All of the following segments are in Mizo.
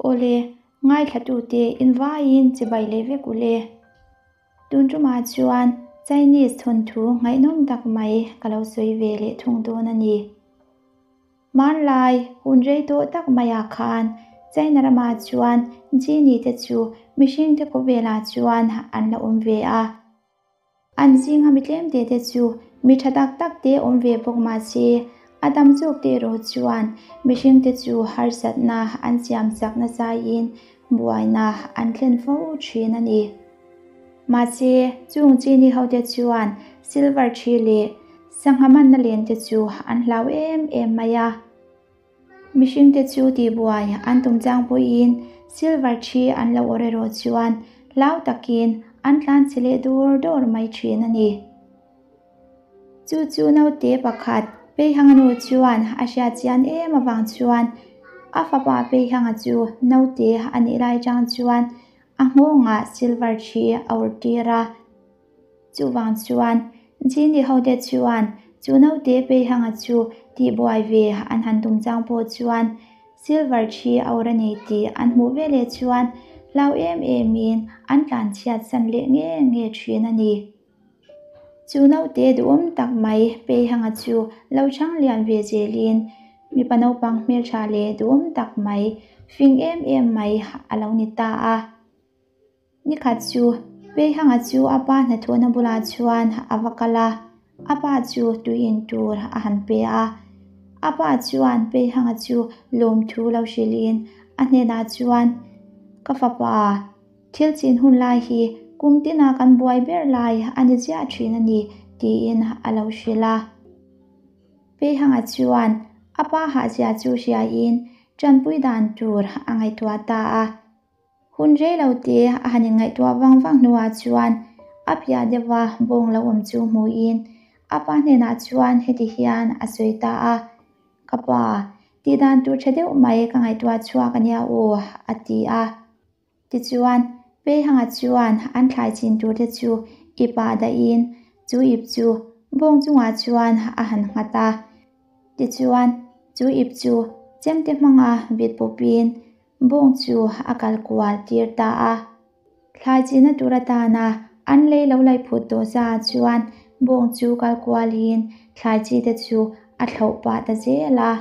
Awle, ngaithlatute invaiin chibai leh vek ule. Tun tumah chuan Chinese thawnthu ngaihnawm tak mai ka lo sawi ve leh thung dawn a ni. Hmanlai hun rei tawh tak maiah khan China ramah chuan Genie te chu mihringte khawvelah chuan an la awm ve a. An zinga mi tlem te te chu mi tha tak tak te awm ve bawk mah se, a tam zawk te erawh chuan mihring te chu harsatna an siam chak nasaiin buaina an thlen fo thin a ni. Mahse, chung chini hote chuan silver thi leh sangha manna len te chu an hlau em em mai a. Mihringte chu tihbuai an tum chang pawhin silver thi an lo awrh erawh chuan hlau takin an tlan chhe leh dur dur mai thin a ni. Chu chu naute pakhat Peihanga nu chuan a hriat chian em avang chuan a fapa Peihanga chu naute a nih lai chang chuan a nghawngah silver thi a awrh tir a. Chuvang chuan Genie hote chuan chu naute Peihanga chu tihbuai ve an han tum chang pawh chuan silver thi a awrh a ni tih an hmuh veleh chuan hlau em emin an tlanchhiat san leh nge nge thin a ni. Chu naute duhawm tak mai Peihanga chu lo chhang lian ve zelin mipa naupang hmeltha leh duhawm tak mai fing em em mai a lo ni ta a. Nikhat chu Peihanga chu a pa hnathawhna bulah chuan a va kal a, a pa chu tui in tur a han pe a. A pa chuan Peihanga chu lawmthu lo hrilhin a hnenah chuan, Ka fapa, thil chin hun lai hi kum tina kan buai ber lai a ni ziah thin a ni, tiin a lo hrilh a. Peihanga chuan a pa hahzia chu hriain tanpui dan tur a ngaihtuah ta a. Hun rei lo te a han inngaihtuah vang vang hnuah chuan a piah deuha bawng lo awm chu hmuhin a pa hnenah chuan heti hian a sawi ta a, Ka pa, tih dan tur tha deuh mai ka ngaihtuah chhuak a nia aw, a ti a. Tichuan, Peihanga chuan an thlai chin tur te chu ipah dahin chu ip chu bawng chungah chuan a han nghat a. Tichuan, chu ip chu chemte hmanga vit pawpin Bawng chu a kal kual tir ta a. Thlai chihna tur atana an lei lo laih phut tawh zah chuan bawng chu kal kualin thlai chi te chu a thlauh pah ta zel a.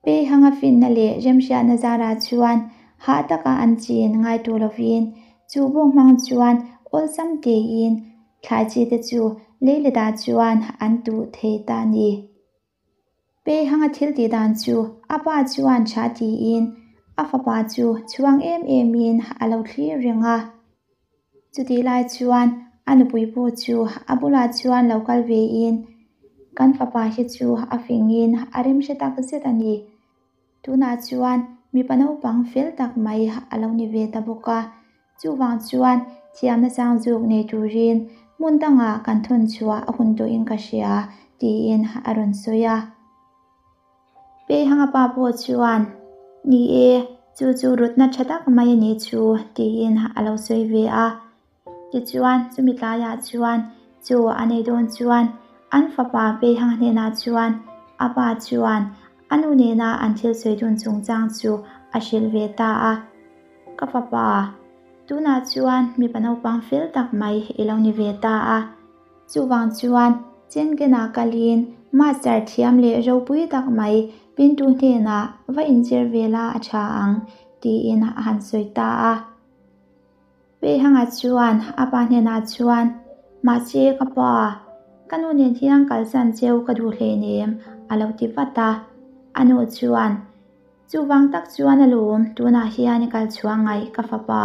Peihanga finna leh remhriatna zarah chuan hah taka an chin ngai tur lovin chu bawng hmang chuan awlsam tein thlai chi te chu lei letah chuan an tuh thei ta a ni. Peihanga thil tih dan chu a pa chuan tha tiin a fapa chu chhuang em emin a lo thlir reng a. Chutih lai chuan a nupui pawh chu a bulah chuan lo kal vein, Kan fapa hi chu a fingin a remhre tak zet a ni. Tunah chuan mipa naupang fel tak mai a lo ni ve ta bawk a, chuvang chuan thiamna sang zuk nei turin hmun dangah kan thawn chhuah a hun tawhin ka hria, tiin a rawn sawi a. Peihanga pa pawh chuan, Ni e, chu chu rutna tha tak mai a nih chu, tiin a lo sawi ve a. Tichuan, chumi tlaiah chuan chu a nei dawn chuan an fapa Peihang hnenah chuan a pa chuan a nu nena an thil sawi dun chungchang chu a hrilh ve ta a. Ka fapa, tunah chuan mipa naupang fel tak mai i lo ni ve ta a. Chuvang chuan Chengenah kalin master thiam leh ropui tak mai pintu hnenah va inzir ve la a tha ang, tiin a han sawi ta a. Peihanga chuan a pa hnenah chuan, Mahse ka pa, ka nu nen hian kalsan cheu ka duh hleinem, a lo ti vat a. A nu chuan, Chuvang tak chuan a lawm, tunah hian i kal chhuah ngaih ka fapa.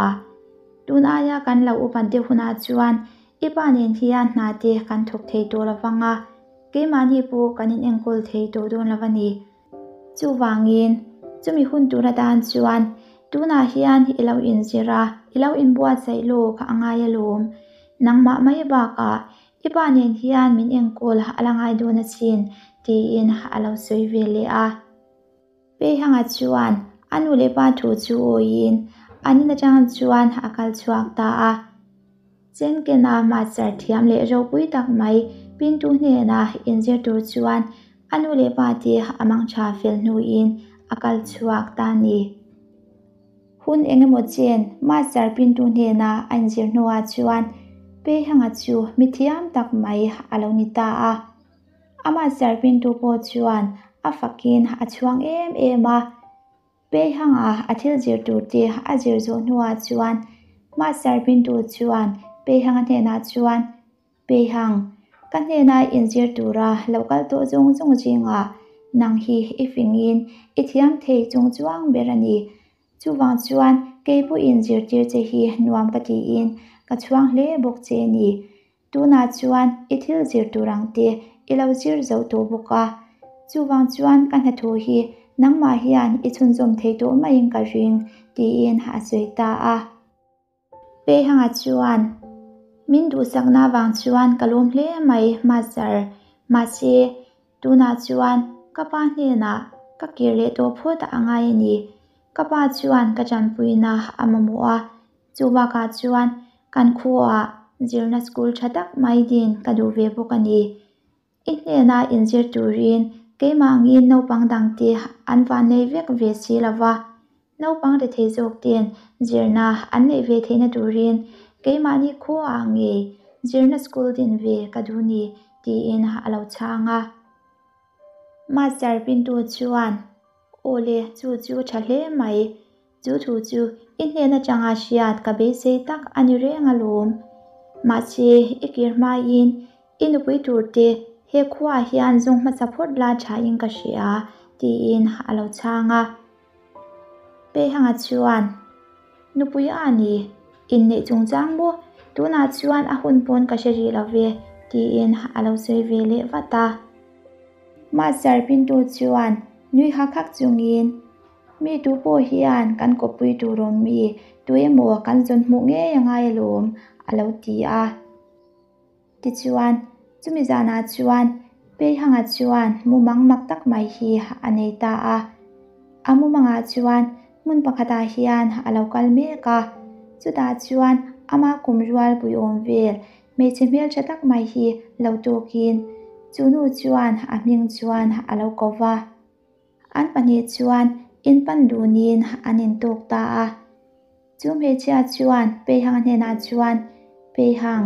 Tun aia kan lo upat deuh hunah chuan i pa nen hian hna te kan thawk thei tawh lo vang a, keimahni pawh kan inenkawl thei tawh dawn lo a ni. Chuvangin, chumi hun tur atan chuan tunah hian i lo inzir a, i lo inbuatsaih lawk a ngai alawm. Nangmah mai bakah i pa nen hian min enkawl a la ngai dawn asin, tiin a lo sawi ve leh a. Peihanga chuan a nu leh pa thu chu awiin an in atang chuan a kal chhuak ta a. Chenkena master thiam leh ropui tak mai Pintu hnena inzir tur chuan a nu leh pa te a mang tha fel hnuin a kal chhuak ta a ni. Hun eng emaw chen Master Pintu hnena a inzir hnuah chuan Peihanga chu mi thiam tak mai a lo ni ta a. A Master Pintu pawh chuan a fakin a chhuang em em a. Peihanga a thil zir tur te a zir zawh hnuah chuan Master Pintu chuan Peihanga hnenah chuan, Peihang, ka hnena inzir tura lo kal tawh zawng zawng zingah nang hi i fingin i thiam thei chung chuang ber a ni. Chuvang chuan kei pawhin zirtir che hi nuam ka tiin ka chhuang hle bawk che a ni. Tunah chuan i thil zir tur ang te i lo zir zo tawh bawk a. Chuvang chuan ka hnathawh hi nangmah hian i chhunzawm thei tawh maiin ka ring, tiin a sawi ta a. Peihanga chuan, Min duhsakna avang chuan ka lawm hle mai, Master. Mahse, tunah chuan ka pa hnenah ka kir leh tawh phawt a ngai a ni. Ka pa chuan ka tanpuina a mamawh a, chu bakah chuan kan khuaah zirna school tha tak mai din ka duh ve bawk a ni. I hnena inzir turin keimah angin naupang dangte an vannei vek ve si lo va, naupang rethei zawk ten zirna an neih ve theihna turin keimahni khuaah ngei zirna school din ve ka duh ni tiin a lo chhang a. Master Pintu chuan, Aw le, chu chu tha hle mai. Chu thu chu i hnen atanga hriat ka beisei tak a ni reng alawm. Mahse, i kir hmain i nupui turte he khuaah hian zawng hmasa phawt la thain ka hria, tiin a lo chhang a. Peihanga chuan, Nupui a ni, inneih chungchang maw? Tunah chuan a hun pawn ka hre rih lo ve, tiin a lo sawi ve leh vat a. Master Pintu chuan nui hak hak chungin, Mi tu pawh hian kan kawppui tur awm mi tu emaw kan zawn hmuh ngei a ngai alawm, a lo ti a. Tichuan, chumi zanah chuan Peihanga chuan mumang mak tak mai hi a nei ta a. A mumangah chuan hmun pakhatah hian a lo kal mek a, chutah chuan ama kum rual puiawm vel hmeichhe hmeltha tak mai hi lo tawkin chu nu chuan a hming chuan a lo ko va. An pahnih chuan inpan dunin an intawk ta a. Chu hmeichhia chuan Peihang hnenah chuan, Peihang,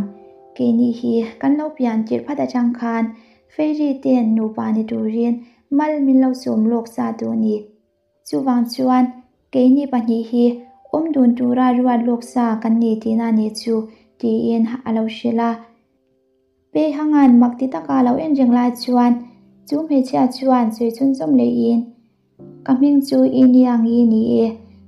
keini hi kan lo pian tirh phat atang khan Fairy ten nupa ni turin mal min lo sawm lawk sa duh ni. Chuvang chuan keini pahnih hi awm dun tura ruat lawk sa kan ni tihna ni chu, tiin a lo hrilh a. Peihanga'n mak ti taka lo en reng lai chuan chu hmeichhia chuan sawi chhunzawm leihin, Ka hming chu i ni ang i ni e,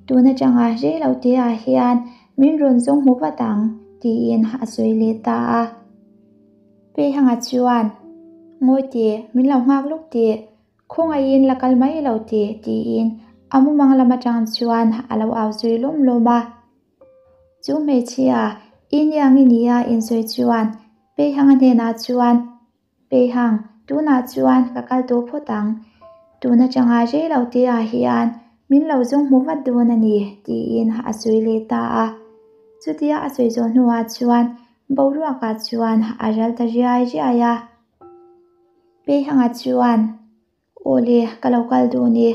tun atanga rei lo te ah hian min rawn zawng hmu vat ang, tiin a sawi leh ta a. Peihanga chuan, Ngawi teh, min lo nghak lawk teh, khawngaihin la kal mai lo teh, tiin a mumang lam atang chuan a lo au zui lawm lawm a. Chu hmeichhia, i niang i nia insawi chuan Peihanga hnenah chuan, Peihang, tunah chuan ka kal tawh phawt ang. Tun atanga rei lo te ah hian min lo zawng hmu vat dawn a ni, tiin a sawi leh ta a. Chutia a sawi zawh hnuah chuan boruakah chuan a ral ta riai riai a. Peihanga chuan, Aw le, ka lo kal dawn e,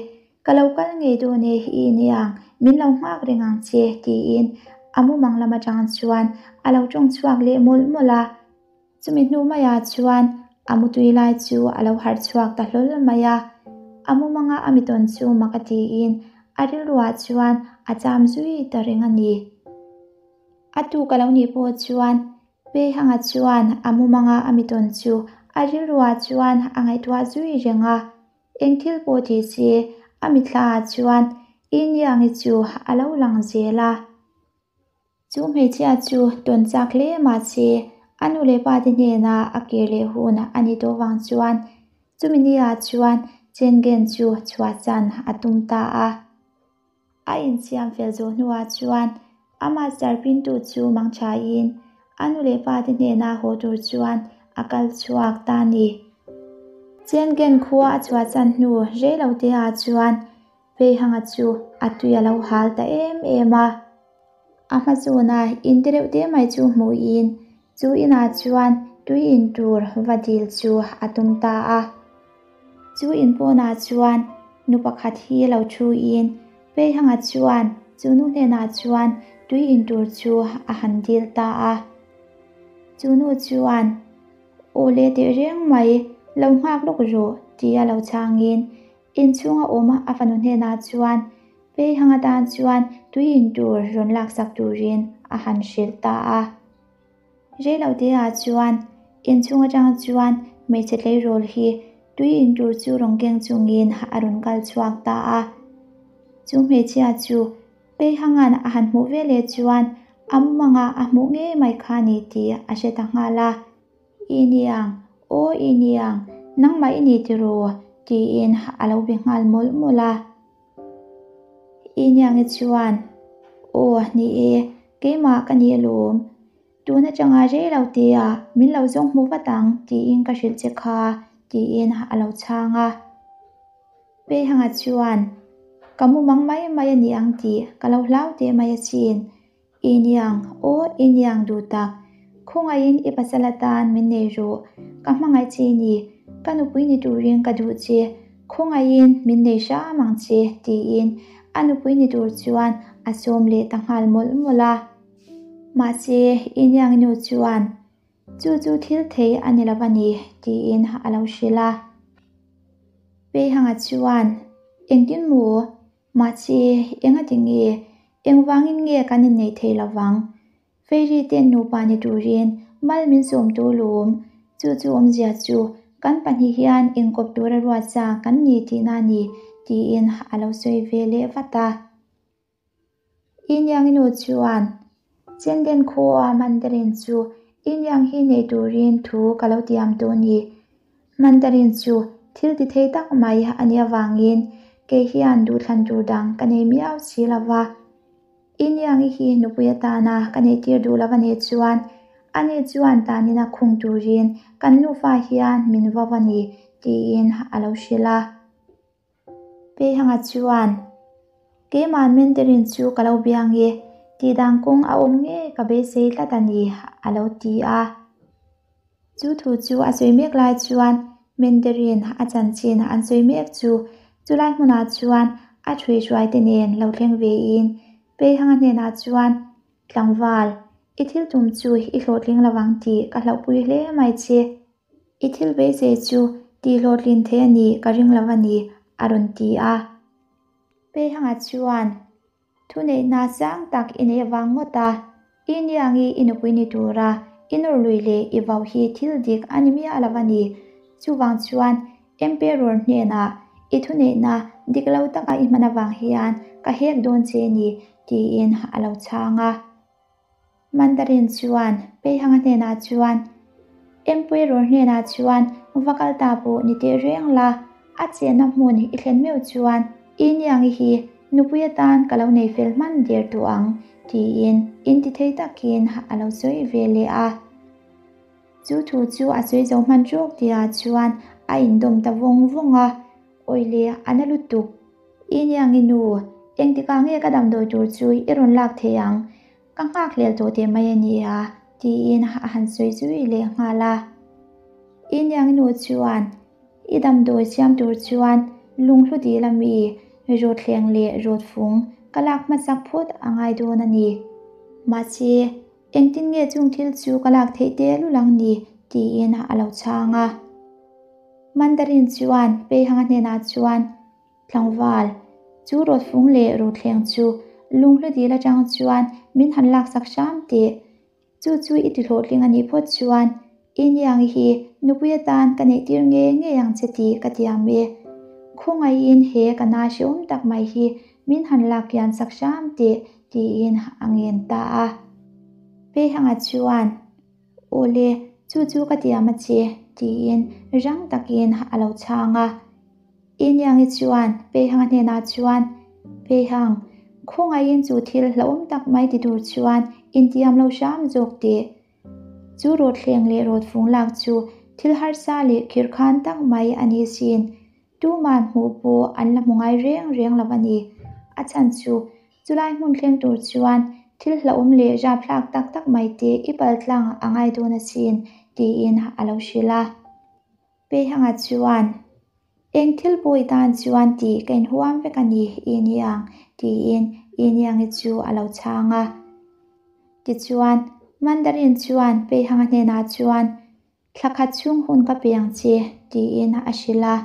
ka lo kal ngei dawn e i nia, min lo nghak reng ang che, tiin a mumang lam atang chuan a lo tawng chhuak leh mawlh mawlh a. Chumi hnu maiah chuan a mutui lai chu a lo harh chhuak ta hlawl mai a. A mumanga a mitawn chu mak a tiin a rilruah chuan a cham zui ta reng a ni. A tuk a lo nih pawh chuan Peihanga chuan a mumanga a mitawn chu a rilruah chuan a ngaihtuah zui reng a, eng thil pawh ti se a mithlaah chuan Iniangi chu a lo lang zel a. Chu hmeichhia chu tawn chak hle mahse a nu leh pa te hnena a kir leh hun a ni tawh vang chuan chumi niah chuan Chengen chu chhuahsan a tum ta a. A insiam fel zawh hnuah chuan amah Sarpintu chu mangchhaiin a nu leh pa te hnena haw tur chuan a kal chhuak ta a ni. Chengen khua a chhuahsan hnu rei lo te ah chuan Peihanga chu a tui a lo hal ta em em a. A hmazawna in te reuh te mai chu hmuhin chu inah chuan tui in tur va dil chu a tum ta a. Chu in pawnah chuan nu pakhat hi lo thuin Peihanga chuan, Chu nu hnenah chuan tui in tur chu a han dil ta a. Chu nu chuan, Aw le tehreng mai, lo nghak lawk rawh, tia lo chhangin inchhunga awm a fanu hnenah chuan Peihang atan chuan tui in tur rawn laksak turin a han hrilh ta a. Reiloteah chuan inchhung atang chuan hmeichhe tleirawl hi tui in tur chu rawn keng chungin a rawn kal chhuak ta a. Chu hmeichhia chu Peihanga'n a han hmuh veleh chuan a mumanga a hmuh ngei mai kha ni tih a hre ta nghal a. I niang, aw i niang, nangmah i ni tiraw? tiin a lo be nghal mawlh mawlh a. I niangi chuan, Aw ni e, keimah ka ni alawm. Tun atanga rei lo tia min lo zawng hmu vat ang tiin ka hrilh che kha, tiin a lo chhang a. Peihanga chuan, Ka mumang mai mai a ni ang tih ka lo hlau teh mai asin. I niang, aw i niang duh tak. Khawngaihin i pasal atan min nei rawh. Ka hmangaih che ni, ka nupui ni turin ka duh che. Khawngaihin min nei hram ang che, tiin a nupui ni tur chuan a sawm leh ta nghal mawlh mawlh a. Mahse, i niang nu chuan, Chu chu thil thei a ni lo a ni, tiin a lo hrilh a. Peihanga chuan, Engtin maw? Mahse, engati nge, engvangin nge kan inneih thei lo vang? Fairy te nupa ni turin mal min sawm tu lawm. Chu chu awmzia chu kan pahnih hian inkawp tura ruat sa kan ni tihna a ni, tiin a lo sawi ve leh vat a. Inyang nu chuan, Chenden khua Mandarin chu Inyang hi nei turin thu ka lo tiam tawh ni. Mandarin chu thil ti thei tak mai a nih avangin kei hian duhthlan tur dang ka nei miau si lo va. Inyangi hi nupui atana ka neihtir duh lo a nih chuan ani chuan tanina khung turin kan nufa hian min vau a ni, tiin a lo hrilh a. Peihanga chuan, Keimah Mandarin chu ka lo biang e, tihdan kawng a awm ngei ka beisei tlat a ni, a lo ti a. Chu thu chu a sawi mek lai chuan Mandarin a chanchin an sawi mek chu chulai hmunah chuan a ṭhuihruaite nen lo thleng vein Peihanga hnenah chuan, Tlangval, i thil tum chu i hlawhtling lo ang tih ka hlauhpui hle mai che. I thil beisei chu tih hlawhtlin thei a nih ka ring lo a ni, a rawn ti a. Peihanga chuan, Thuneihna sang tak i neih avang ngawt a, i niangi i nupui ni tura i nawr lui leh i vau hi thil dik a ni miah lo a ni. Chuvang chuan Emperor hnenah i thuneihna dik lo taka i hman avang hian ka hek dawn che ni, tiin a lo chhang a. Mandarin chuan Peihanga hnenah chuan, Emperor hnenah chuan va kal ta pawh ni teh reng la, a chenna hmun i thlen meuh chuan i niangi hi nupui atan ka lo nei fel hman der tawh ang, tiin intithei takin a lo sawi ve leh a. Chu thu chu a sawi zo hman ṭawk tihah chuan a indawm ta vawng vawng a, Awile a na lutuk. I niang i nu, engtikah nge ka damdawi tur chu i rawn lak thei ang? Ka nghak hlel tawh teh mai a nia, tiin a han sawi zui leh nghal a. I niang i nu chuan i damdawi siam tur chuan lunghlu dil ami rawthleng leh rawtfung ka lak hmasak phawt a ngai dawn a ni. Mahse, engtin nge chung thil chu ka lak theih tehlul ang ni? tiin a lo chhang a. Mandarin chuan Peihanga hnenah chuan, Tlangval, chu rawtfung leh ruthleng chu lunghlu dil atang chuan min han laksak hram teh. Chu chu i tihlawhtling a nih phawt chuan i niangi hi nupui atan ka neihtir ngei ngei ang che tih ka tiam e. Khawngaihin he ka na hrehawm tak mai hi min han lak kian sak hram teh tiin a ngen ta a. Peihanga chuan. Awle, chu chu ka tiam a che, tiin rang takin a lo chhang a. Iniangi chuan Peihanga hnenah chuan, Peihang, khawngaihin chu thil hlauhawm tak mai ti tur chuan intiam lo hram zawk teh. Chu rawthleng leh rawtfung lak chu thil harsa leh khirkhan tak mai a ni sin. Tuman hmuh pawh an la hmu ngai reng reng lo a ni. A chhan chu Chulai hmun thleng tur chuan thil hlauhawm leh rapthlak tak tak mai te i pal tlang a ngai dawn asin, tiin a lo hrilh a. Peihanga chuan, Eng thil pawh i tan chuan tih ka inhuam vek a ni, i ni ang, tiin Yin-Yang-i chu a lo chhang a. Tichuan, Mandarin chuan Peihanga hnenah chuan, Thla khat chhung hun ka pe ang che, tiin a hrilh a.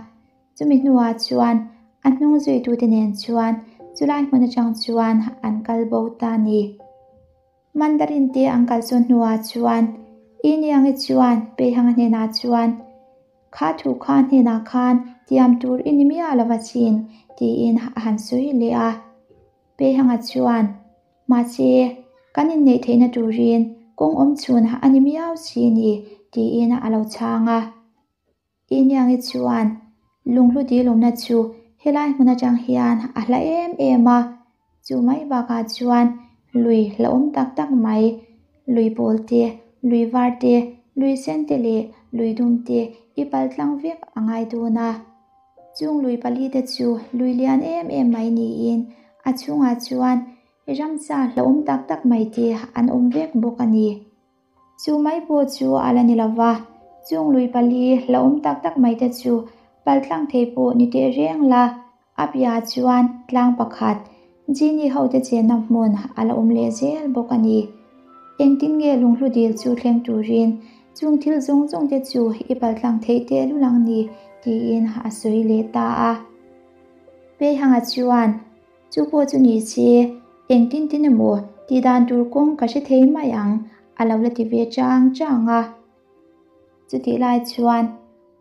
Chumi hnuah chuan a hnung zuitute nen chuan chulai hmun atang chuan an kal bo ta a ni. Mandarin te an kalsawn hnuah chuan Yin-Yang-i chuan Peihanga hnenah chuan, Kha thu kha hnenah khan tiam tur i ni miah lo va chin, tiin a han sawi leh a. Peihanga chuan, Mahse, kan inneih theihna turin kawng awm chhun a ni miau si ni, tiin a lo chhang a. Iniangi chuan lunghlu dilawmna chu helai hmun atang hian a hla em em a, chu mai bakah chuan lui hlauhawm tak tak mai, lui pawl te, lui var te, lui sen te leh lui dum te i pal tlang vek a ngai dawn a. Chung lui pali te chu lui lian em em mai niin a chhungah chuan ramsa hlauhawm tak tak mai te an awm vek bawk a ni. Chu mai pawh chu a la ni lo va, chung lui pali hlauhawm tak tak mai te chu paltlang thei pawh ni teh reng la, a piahah chuan tlang pakhat Genie ho te chenna hmun a la awm leh zel bawk a ni. Engtin nge lunghlu dil chu thleng turin chung thil zawng zawng te chu i paltlang theih teh lul ang ni tiin a sawi leh ta a. Peihanga chuan. Chu pawh chu ni se, engtin tin emaw tih dan tur kawng ka hre thei mai ang, a lo la ti ve chang chang a. Chutih lai chuan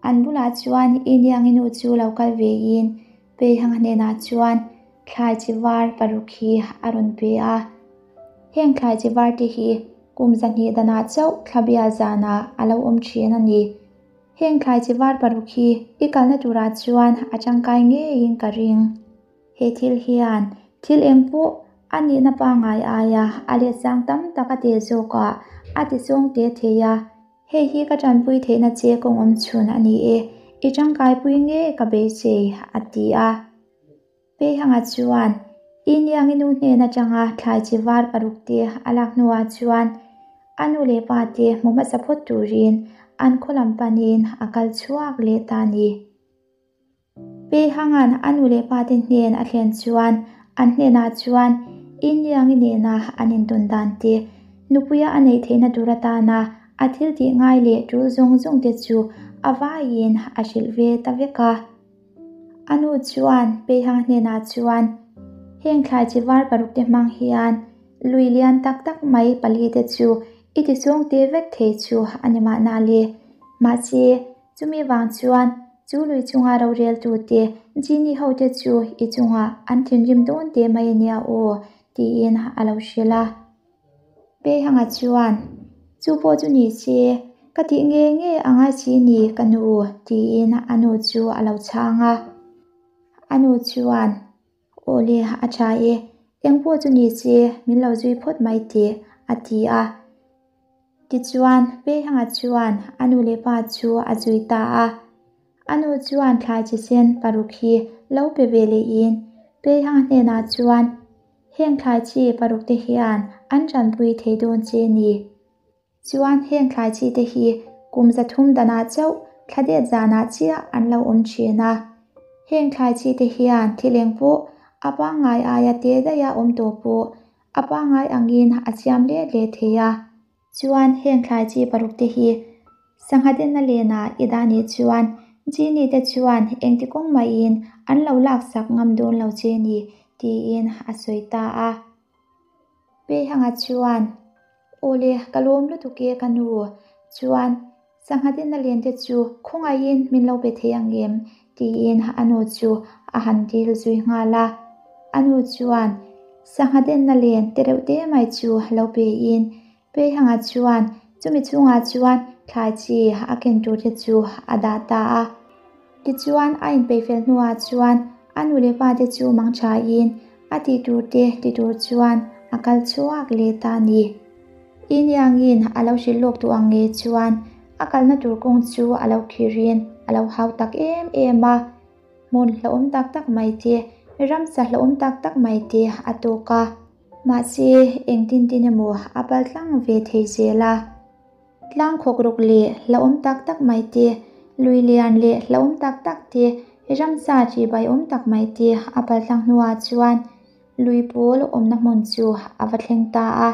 an bulah chuan Iniangi nu chu lo kal vein Peihanga hnenah chuan thlai chi var paruk hi a rawn pe a. Heng thlai chi var te hi kum 200 danah chauh thlabia zanah a lo awm thin a ni. Heng thlai chi var paruk hi i kalna turah chuan a tangkai ngeiin ka ring. He thil hian thil eng pawh a nihna pangngai aia a let sang tam tak a tel zawkah a ti chawng te thei a, hei hi ka tanpui theihna che kawng awm chhun a ni e, i tangkaipui nge ka beisei, a ti a. Peihanga chuan Iniangi nu hnen atanga thlai chi var paruk te a lak hnuah chuan a nu leh pa te hmu hmasa phawt turin an khaw lam panin a kal chhuak leh ta a ni. Peihanga'n a nu leh pate hnen a thlen chuan an hnenah chuan Iniangi nena an intawn dan te, nupuia a neih theihna tur atana a thil tih ngai leh tul zawng zawng te chu a vaiin a hrilh ve ta vek a. A nu chuan Peihanga hnenah chuan, Heng thlai chi var paruk te hmang hian lui lian tak tak mai pali te chu i ti chawng te vek thei chu a ni mahna le. Mahse, Chumi vang chuan chu lui chunga roreltute Genie hote chu i chungah an thinrim dawn teh mai ania aw, tiin a lo hrilh a. Peihanga chuan, Chu pawh chu ni se, ka tih nge nge a ngai si ni ka nu, tiin a nu chu a lo chhang a. A nu chuan, Aw le, a tha e, eng pawh chu ni se, min lo zui phawt mai teh, a ti a. Tichuan, Peihanga chuan a nu leh pa chu a zui ta a. A nu chuan thlai chi sen paruk hi lo pe ve lehin Peihanga hnenah chuan, Heng thlai chi paruk te hian an tanpui thei dawn che ni. Chuan heng thlai chi te hi kum 300 danah chauh thla det zanah chiah an lo awm thin a. Heng thlai chi te hian thil eng pawh a pangngai aia te daiha awm tawh pawh A pangngai angin a siam let leh thei a, chuan heng thlai chi paruk te hi sangha denna lenah i dah nih chuan Genie te chuan engti kawng mahin an lo laksak ngam dawn lo che ni tiin a sawi ta a. Peihanga chuan, Awle, ka lawm lutuk e ka nu, chuan Sangha denna len te chu khawngaihin min lo be thei ang em? tiin a nu chu a han dil zui nghal a. A nu chuan sangha denna len te reuh te mai chu lo pein Peihanga chuan chumi chungah chuan thlai chi a ken tur te chu a dah ta a. Tichuan a inpeih fel hnuah chuan a nu leh pa te chu mang thain a tih tur te ti tur chuan a kal chhuak leh ta a ni. Iniangin a lo hrilh lawk duh ang nge chuan a kalna tur kawng chu a lo khirin a lo hau tak em em a. Hmun hlauhawm tak tak mai te, ramsa hlauhawm tak tak mai te a tawk a. Mahse, engtin tin emaw a pal tlang ve thei zel a. Tlang khawk ruk leh hlauhawm tak tak mai te, lui lian leh hlauhawm tak tak te, ramsa ṭihbaiawm tak mai te a pal tlang hnuah chuan. lui pawl awmna hmun chu a va thleng ta a.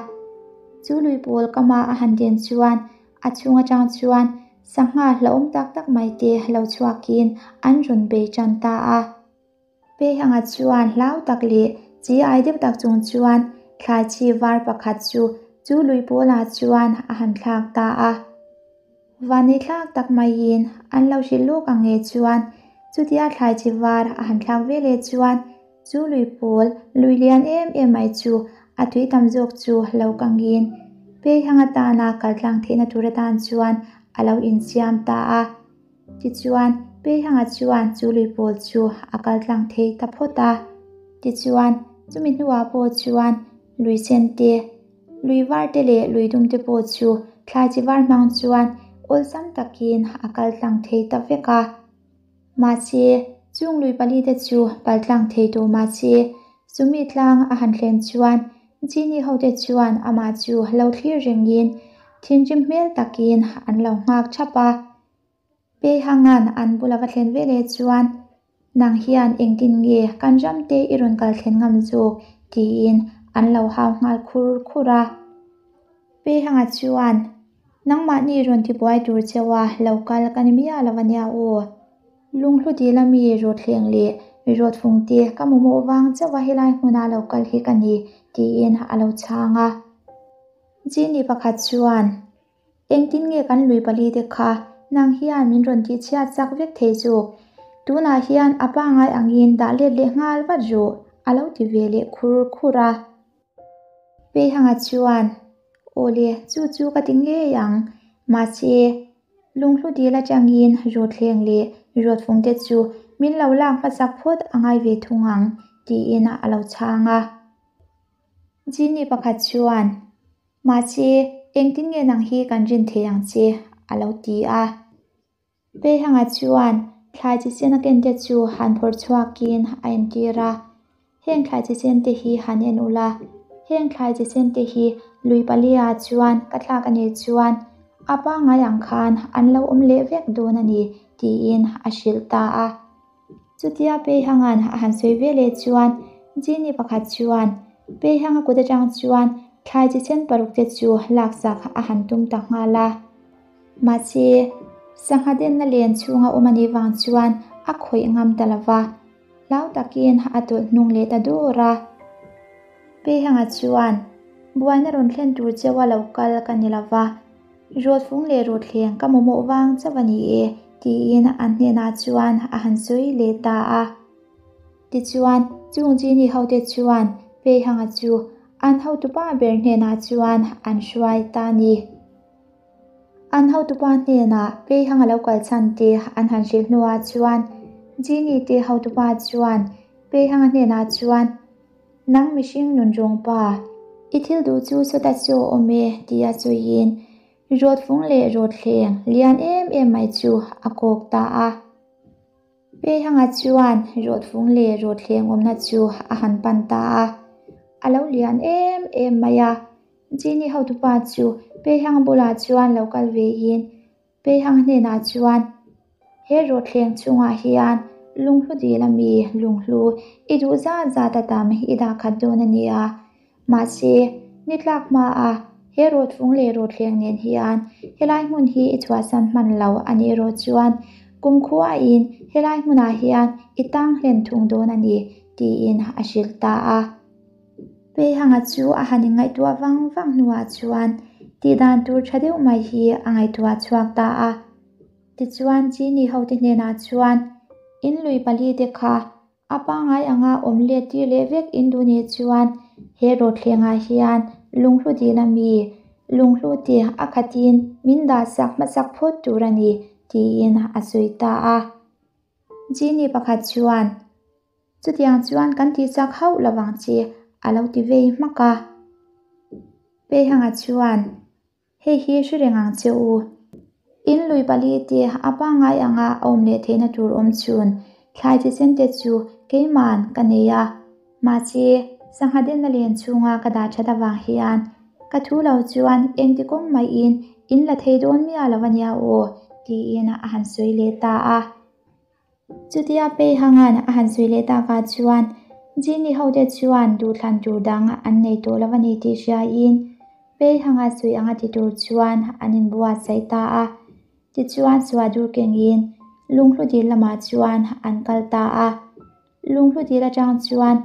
Chu lui pawl kama a han den chuan a chhung atang chuan sangha hlauhawm tak tak mai te lo chhuakin an rawn bei tan ta a. Peihanga chuan hlau tak leh chi ai deuh tak chung chuan thlai chi var pakhat chu chu lui pawlah chuan a han thlak ta a. Vanei thlak tak maiin an lo hrilh lawk ang nge chuan chutia thlai chi var a han thlak ve leh chuan chu lui pawl lui lian em em mai chu a tui tam zawk chu lo kangin Peihanga tana kal tlang theihna tur atan chuan a lo insiam ta a. Tichuan, Peihanga chuan chu lui pawl chu a kal tlang thei ta phawt a. Tichuan, chumi hnuah pawh chuan lui sen te, lui var te leh lui dum te pawh chu thlai chi var hmang chuan awlsam takin a kal tlang thei ta vek a. Mahse, chung lui pali te chu pal tlang thei tawh mahse, chumi tlang a han thlen chuan Genie hote chuan amah chu lo thlir rengin thinrim hmel takin an lo nghak thap a. Peihanga'n an bula va thlen veleh chuan, Nang hian engtin nge kan ram te i rawn kal thlen ngam zawk? tiin an lo hau nghal khur khur a. Peihanga chuan, Nangmahni rawn tibuai tur cheu a lo kal ka ni miah lo a nia aw. Lunghlu dil ami rawthleng leh rawtfung te ka mamawh vang chauh a helai hmuna lo kal hi ka ni, tiin a lo chhang a. Genie pakhat chuan, Engtin nge kan lui pali te kha nang hian min rawn tih chhiat chak vek thei zawk? Tunah hian a pangai angin dah let leh nghal vat rawh, a lo ti ve leh khur khur a. Peihanga chuan, Awle, chu chu ka ti ngei ang. Mahse, lunghlu dil atangin rawthleng leh rawtfung te chu min lo lak hmasak phawt a ngai ve thung ang, tiin a lo chhang a. Genie pakhat chuan, Mahse, engtin nge nang hi kan rin thei ang che? a lo ti a. Peihanga chuan thlai chi sen a ken te chu han phawrh chhuakin a entir a. Heng thlai chi sen te hi han en ula, heng thlai chi sen te hi lui palia chuan ka thlak a nih chuan a pangngai ang khan an lo awm leh vek dawn a ni, tiin a hrilh ta a. Chutia Peihanga'n a han sawi ve leh chuan Genie pakhat chuan Peihanga kut atang chuan thlai chi sen paruk te chu laksak a han tum ta nghal a. Mahse, sangha denna len chhunga awm a nih vang chuan a khawih ngam ta lo va, hlau takin a tawlh hnung leh ta dur a. Peihanga chuan, Buaina rawn thlen tur cheu a lo kal ka ni lo va, Rawtfung leh rawthleng ka mamawh vang chauh a ni e, tiin an hnenah chuan a han sawi leh ta a. Tichuan, chung Genie hote chuan Peihanga chu an hotupa ber hnenah chuan an hruai ta a ni. An hotupa hnenah Peihanga lo kal chhan te an han hrilh hnuah chuan Genie te hotupa chuan Peihanga hnenah chuan, Nang mihring nun rawng pa, i thil duh chu sawta chaw awm e tia sawiin rawtfung leh rawthleng lian em em mai chu a kawk ta a. Peihanga chuan rawtfung leh rawthleng awmna chu a han pan ta a, a lo lian em em mai a. Genie hotupa chu Peihanga bulah chuan lo kal vein Peihang hnenah chuan, He rawthleng chungah hian lunghlu dil a mi lunghlu i duh zat zat a tam i dah khat dawn a nia. Mahse, ni tlak hmaa he rawtfung leh rawthleng nen hian helai hmun hi i chhuahsan hman lo a nih erawh chuan kumkhuain helai hmunah hian i tang hlen thung dawn a ni, tiin a hrilh ta a. Peihanga chu a han inngaihtuah vang vang hnuah chuan tih dan tur tha deuh mai hi a ngaihtuah chhuak ta a. Tichuan Chini hote hnenah chuan, In lui pali te kha a pangngai anga awm let tir leh vek in duh nih chuan he rawthlengah hian lunghlu dil a mi lunghlu te a khatin min dah sak hmasak phawt tur a ni, tiin a sawi ta a. Genie pakhat chuan, Chutiang chuan kan tih chak hauh lo vang che, a lo ti vei hmak a. Peihanga chuan, Hei hi hre reng ang che u. In lui pali te a pangngai anga a awm leh theihna tur awm chhun thlai chi sen te chu keiman ka nei a. Mahse, sangha denna len chhunga ka dah that avang hian ka thu lo chuan engti kawng maiin in la thei dawn miah lo a nia aw, tiin a han sawi leh ta a. Chutia Peihanga'n a han sawi leh takah chuan Genie hote chuan duhthlan tur dang an nei tawh lo a ni tih hriain Peihanga sawi anga ti tur chuan an inbuatsaih ta a. Tichuan Suadur kengin Lunghlu dil lamah chuan an kal ta a. Lunghlu dil atang chuan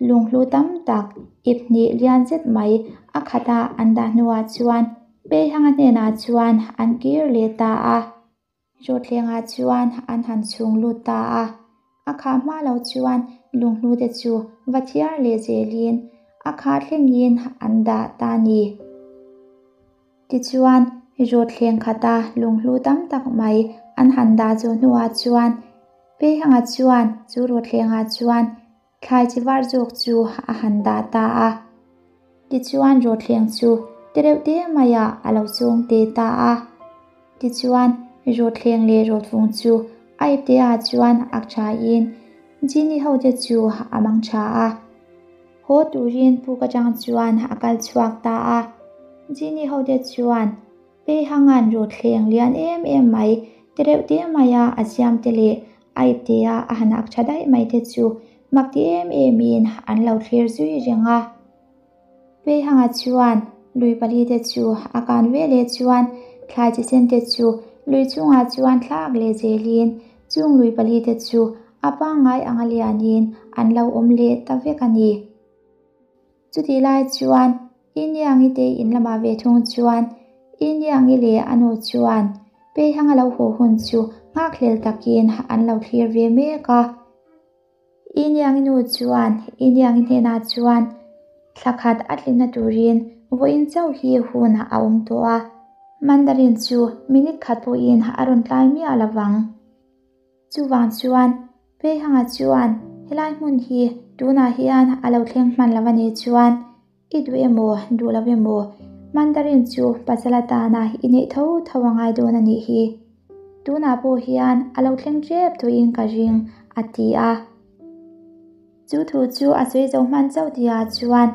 lunghlu tam tak ip hnih lian zet mai a khata an dah hnuah chuan Peihanga hnenah chuan an kir leh ta a. Rawthlengah chuan an han chhung lut ta a, a khah hma lo chuan lunghlu te chu va thiar leh zelin a khah thlengin an dah ta a ni. Tichuan, rawthleng khata lunghlu tam tak mai an han dah zawh hnuah chuan Peihanga chuan chu rawthlengah chuan Thlai chi var zawk chu a han dah ta a. Tichuan rawthleng chu te reuh te maiah a lo chawng te ta a. Tichuan rawthleng leh rawtfung chu a ipte ah chuan ak thain Genie ho te chu a mang tha a. Haw turin puk atang chuan a kal chhuak ta a. Genie ho te chuan Peihangan rawthleng lian em em mai te reuh te maia a siam te leh A iptea a han ak tha daih mai te chu mak ti em emin an lo thlir zui reng a. Peihanga chuan lui pali te chu a kan ve leh chuan thlai chi sen te chu lui chungah chuan thlak leh zelin chung lui pali te chu a pangngai anga lianin an lo awm leh ta vek a ni. Chutih lai chuan Iniangi te in lamah ve thung chuan Iniangi leh a nu chuan Peihanga lo haw hun chu nghakhlel takin an lo thlir ve mek a. Iniangi nu chuan Iniangi hnenah chuan thla khat a tlinna turin vawiin chauh hi hun a awm tawh a, Mandarin chu minute khat pawhin a rawn tlai miah lovang. Chuvang chuan Peihanga chuan helai hmun hi tunah hian a lo thleng hman lo a nih chuan i duh emaw duh lo emaw Mandarin chu pasal atana i neih tho tho a ngai dawn a nih hi. Tunah pawh hian a lo thleng tep tawhin ka ring a ti a. Chu thu chu a sawi zo hman chauh tihah chuan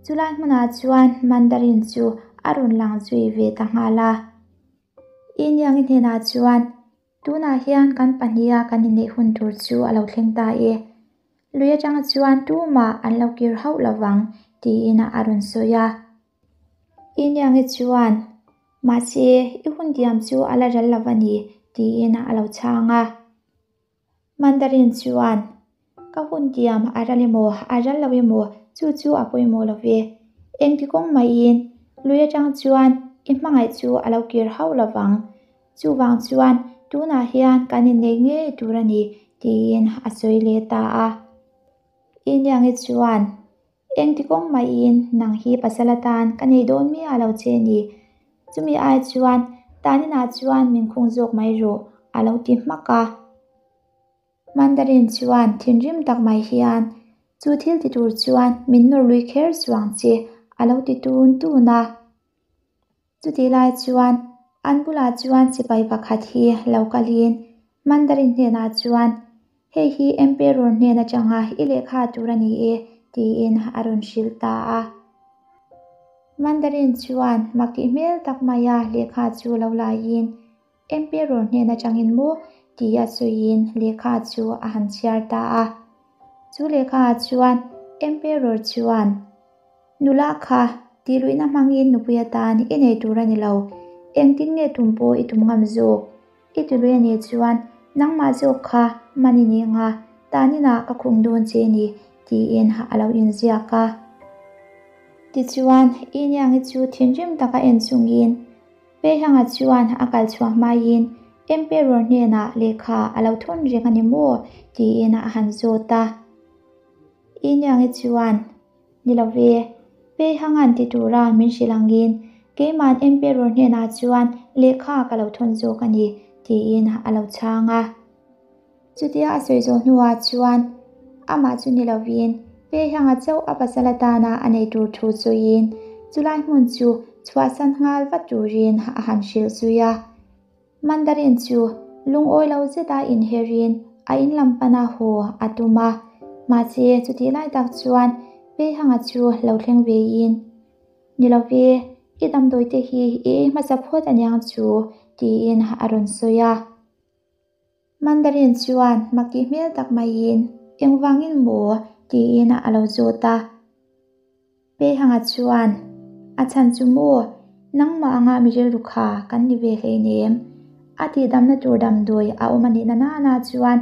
chulai hmunah chuan Mandarin chu a rawn lang zui ve ta nghal a. Iniangi hnenah chuan Tunah hian kan pahniha kan inneih hun tur chu a lo thleng ta e. Lui atanga chuan tumah an lo kir hauh lovang tiin a rawn sawi a. Iniangi chuan, Mahse, i hun diam chu a la ral lo a ni tiin a lo chhang a. Mandarin chuan, Ka hun diam a ral emaw, a ral lo emaw chu chu a pawimawh lo ve. Engti kawng maiin lui atang chuan i hmangaih chu a lo kir hauh lovang Chuvang chuan tunah hian kan innei ngei tur a ni tiin a sawi leh ta a. Iniangi chuan, Engti kawng maiin nang hi pasal atan ka nei dawn miah lo che ni. Chumi ai chuan taninah chuan min khung zawk mai rawh a lo ti hmak a. Mandarin chuan thinrim tak mai hian, Chu thil ti tur chuan min nawr lui kher chuang che a lo ti tun tun a. Chutih lai chuan an bulah chuan sipai pakhat hi lo kalin Mandarin hnenah chuan, Hei hi Emperor hnen atanga i lehkha tur a ni e, tiin a rawn hrilh ta a. Mandarin chuan mak tih hmel tak maia lehkha chu lo laiin, Emperor hnen atangin maw? tia sawiin lehkha chu a han chhiar ta a. Chu lehkhaah chuan Emperor chuan, Nula kha, tihluihna hmangin nupui atan i nei tur a ni lo. Engtin nge tum pawh i tum ngam zawk? I tilui a nih chuan nangmah zawk kha man i nih nga, taninah ka khung dawn che ni, tiin a lo inziak a. Tichuan, Iniangi chu thinrim taka en chungin Peihanga chuan a kal chhuah hmaiin Emperor hnenah lehkha a lo thawn reng a ni maw? tiin a han zawt a. Iniangi chuan, Ni lo ve, Peihanga'n ti tura min hrilh angin keima'n Emperor hnenah chuan lehkha ka lo thawn zawk a ni, tiin a lo chhang a. Chutia a sawi zawh hnuah chuan amah chu ni lovin Peihanga chauh a pasal atana a nei tur thu sawiin chulai hmun chu chhuahsan nghal vat turin a han hrilh zui a. Mandarin chu lungawi lo zeta inherin a in lam pana haw a tum a, mahse chutih lai tak chuan Peihanga chu lo thleng vein, Ni lo ve, i damdawi te hi i ei hmasa phawt aniang chu, tiin a rawn sawi a. Mandarin chuan mak tih hmel tak maiin, Engvangin maw? Tiin a lo zawt a. Peihanga chuan, A chhan chu maw? Nangmah anga mi rilru kha kan ni ve hleinem. A tihdamna tur damdawi a awm a nih na nana chuan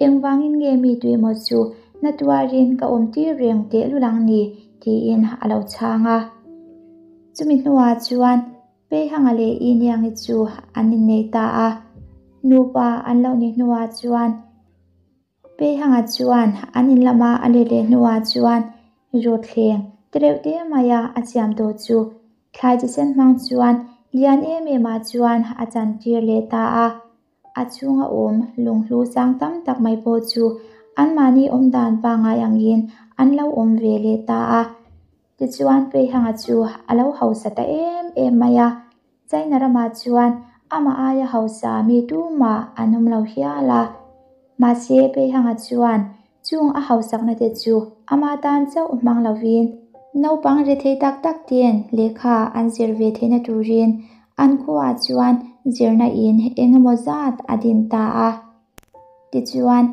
engvangin nge mi tuemaw chu na tuarin ka awm tir reng tehlul ang ni? tiin a lo chhang a. Chumi hnuah chuan Peihanga leh Iniangi chu an innei ta a. Nupa an lo nih hnuah chuan Peihanga chuan an in lama a let leh hnuah chuan rawthleng te reuh te maia a siam tawh chu thlai chi sen hmang chuan lian em em ah chuan a chan tir leh ta a. A chhunga awm lunghlu sang tam tak mai pawh chu anmahni awm dan pangngai angin an lo awm ve leh ta a. Tichuan Peihanga chu a lo hausa ta em em mai a. China ramah chuan amah aia hausa mi tumah an awm lo hial a. Mahse Peihanga chuan chung a hausakna te chu ama tan chauh hmang lovin naupang rethei tak tak ten lehkha an zir ve theihna turin an khuaah chuan zirna in eng emaw zat a din ta a. Tichuan,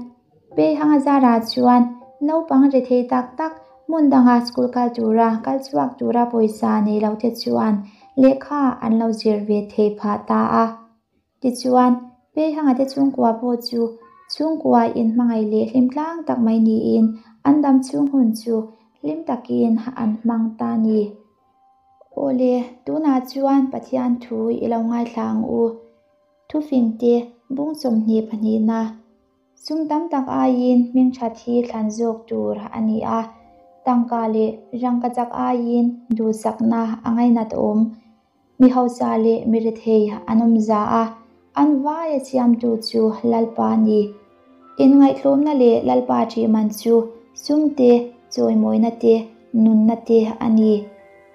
Peihanga zarah chuan naupang rethei tak tak hmun danga school kal tura kal chhuak tura pawisa nei lo te chuan lehkha an lo zir ve thei phah ta a. Tichuan, Peihanga te chhungkua pawh chu chhungkua inhmangaih leh hlim tlang tak mai niin an dam chhung hun chu hlim takin an hmang ta a ni. Awle, tunah chuan Pathian thu i lo ngaithla ang u. Thufingte bung 22na sum tam tak aiin hming that hi thlan zawk tur a ni a, tangka leh rangkachak aiin duhsakna a ngainat awm. Mi hausa leh mi rethei an awm za a, an vaia siamtu chu Lalpa a ni. Inngaihtlawmna leh Lalpa ṭih man chu sum te, chawimawina te, nunna te a ni.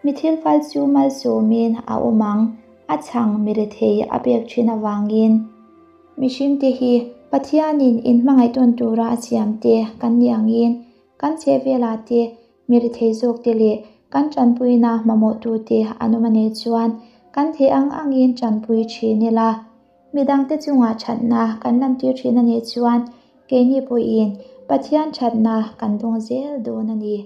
Mi thilfal chu malsawmin a awm ang, a chhang mi rethei a pek ṭhin avangin. Mihringte hi Pathianin inhmangaih tawn tura a siamte kan nih angin kan chhehvelah te mi rethei zawkte leh kan ṭanpuina mamawhtute an awm a nih chuan kan theih ang angin ṭanpui ṭhin ila. Midangte chungah ṭhatna kan lantir ṭhin a nih chuan keini pawhin Pathian ṭhatna kan dawng zel dawn a ni.